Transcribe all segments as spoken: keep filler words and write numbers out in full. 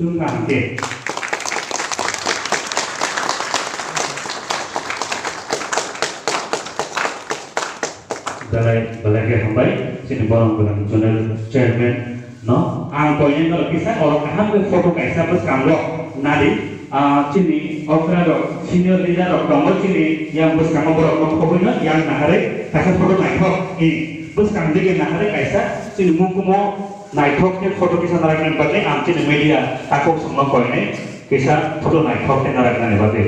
Tungkha hwnkhe. Belai, belai khe hambai, chini borok belai zonal chairman no. Ang koinai norok kisa oro kaham khe photo kaisa bwskango nadi, ah, chini okra rok, senior leader rok tongo, chini yang bwskango borok no khobwi no yang naharwi kaisa photo naithok ni bwskang dige naharwi kaisa chini mukumo naithok khe photo kisa naraknani bagwi ang chini media takhuk songno koinai kisa photo naithok khe naraknani bagwi.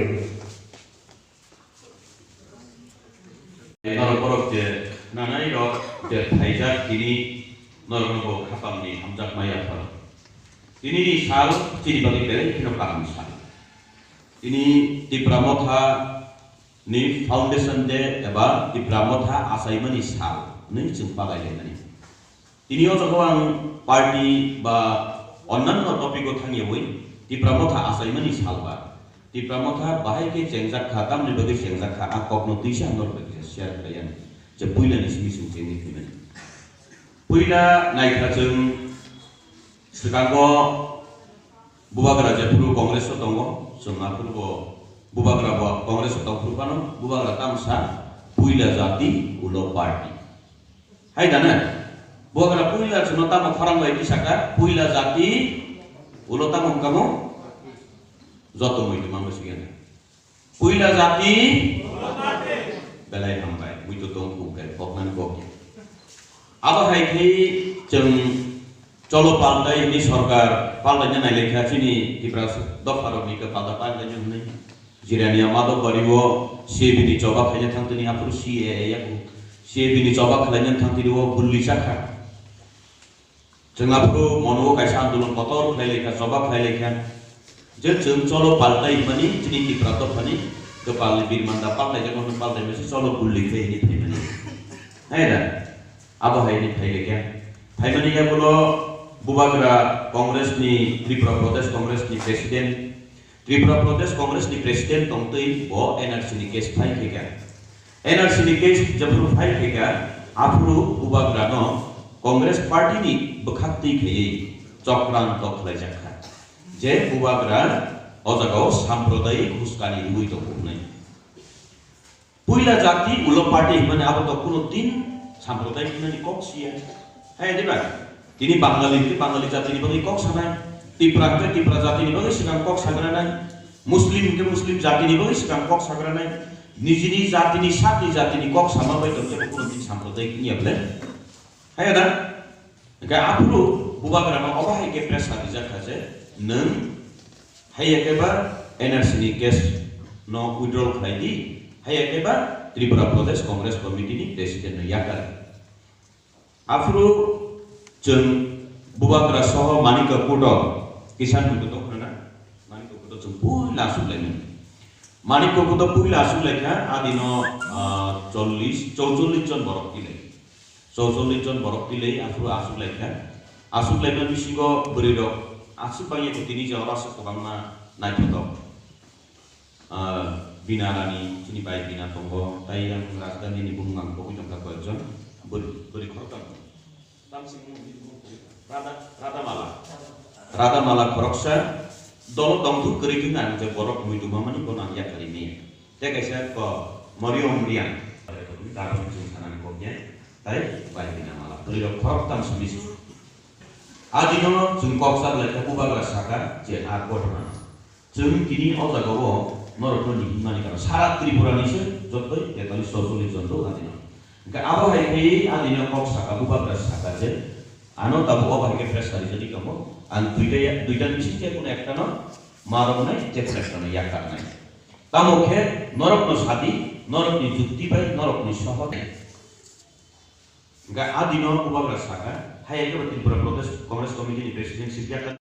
Norok borok je nanai rok je phaijak tini norokno bo khapangni hamjakma yapharo. Tini ni sal chini bagwi belai kheno kaham sal. Tini Tipra Motha ni Foundation Day eba Tipra Motha achaimani sal hwnwi chwng palai laimani. Tini o jaga ang party ba onnanno topic o thangyawi Tipra Motha achaimani salba. Tipra Motha bahai khe chengjak kha, tamni bagwi chengjak kha, a kokno twisa ang norok bai kisa share khlai ani. Je puila ni simi chwng chengwi phaimani. Puila naikha chwng swkango Bubagra jephuru Congress o tongo, chwng aphuru bo Bubagra bo Congress o tongphuru phano Bubagra tamsa puila jati ulo party. Hai da na? Bubagra puila chwngno tamo khorang bai tisaka, puila jati ulo tamo hwnkamo joto muitu mango sigana. Puila jati belai hambai, muitu tong kuk khe koknani kok ya. Abo hai khe chwng cholo paltai hwnwi sorkar paltaina nai lekha chini Tipra dopharokni khe palta paltaina hwnwi. Jirania Madhobari o C A B ni choba khaina thangtini aphuru C A A yaku C A B ni choba khlaina thangtini o bulli chakha. Chwng aphuru mono kaisa andolon kotor khlai lekha, choba khlai lekha. Je chwng cholo paltai hwnmani chini Tipra dophani kwpalni birmanda paltai jak hwnwi paltai mese cholo bulli khlai hwnwi phaimani. Hai da? Abo hai hwnwi phai lekha. Phaimani yagulo Bubagra Congress ni, Tripura Pradesh Congress ni President, Tripura Pradesh Congress ni President tongtwi bo N R C ni case file khaikha. N R C ni case jephuru file khaikha, aphuru Bubagra no Congress party ni bwkhak twi khaiwi chokranto khlaijak kha. Je Bubagra o jagao sampradayik huskani rwui tongo hwnwi. Puila jati ulo party hwnmani abo to kuno din sampradayik hwnmani kok siya. Hai diba? Tini Bangali hwnkhe Bangali jatini bagwi kok sanai, Tipra hwnkhe Tipra jatini bagwi swkang kok sagranai, Muslim hwnkhe Muslim jatini bagwi swkang kok sagranai, nijini jatini sakni jatini kok sama bai tongkhe bo kuno din sampradayik wngya bwle? Hai da? Hwnkhe aphuru Bubagrano obo hai khe pressure rijak kha je, nwng haiya khe ba N R C ni case no withdraw khlai di, haiya khe ba Tripura Pradesh Congress Committee ni President no yakar. Aphuru chwng Bubagra soho Manikya Kuto, Kisan Kuto khna na? Manikya Kuto chwng puila aswk laimani. Manikya Kuto puila aswk laikha, adino, ah, chollish, chorchollish jon borok tilai. Chorchollish jon borok tilai, aphuru aswk laikha. Aswk laima bisingo bwrwirok aswk bangya kho tini je oro aswk kwbangma naithotok. Ah, Bina Rani, chini bai Bina tongo, tai yang Rajdhani ni bumung ang togwi tongkha koyekjon. Bwrwi, bwrwi khoroktham. Tamsing mung ni bumung kwrwi kha. Radha, Radha Mala. Radha Mala khoroksa, dolo tongthuk kwrwi khe ang je borok muitu mamani bono ang yakarwi manya. Tei kaisa ko Mariam Riang. Darwin chwng sanani kok ya. Tai bai Bina Mala. Bwrwi rok khoroktham simi si. Adino chwng kok sa lai kha Bubagra saka je a ghotona. Chwng tini o jagao norokno ni himnani karon sara Tripura ni se jotoi tetalis chorchollish jon do adino. Hwnkhe abo hai khe adino kok saka Bubagra saka je ano tabuk obo hai khe pressure rijadi kamo ang duita ya, duita ni bising je kono ekta no ma roknai je kono ekta no yakarnai. Tamo khe norokno sadi, norokni jukti bai norokni sohor. Hwnkhe adino Bubagra saka hai khe Tripura Pradesh Congress Committee ni President Sibya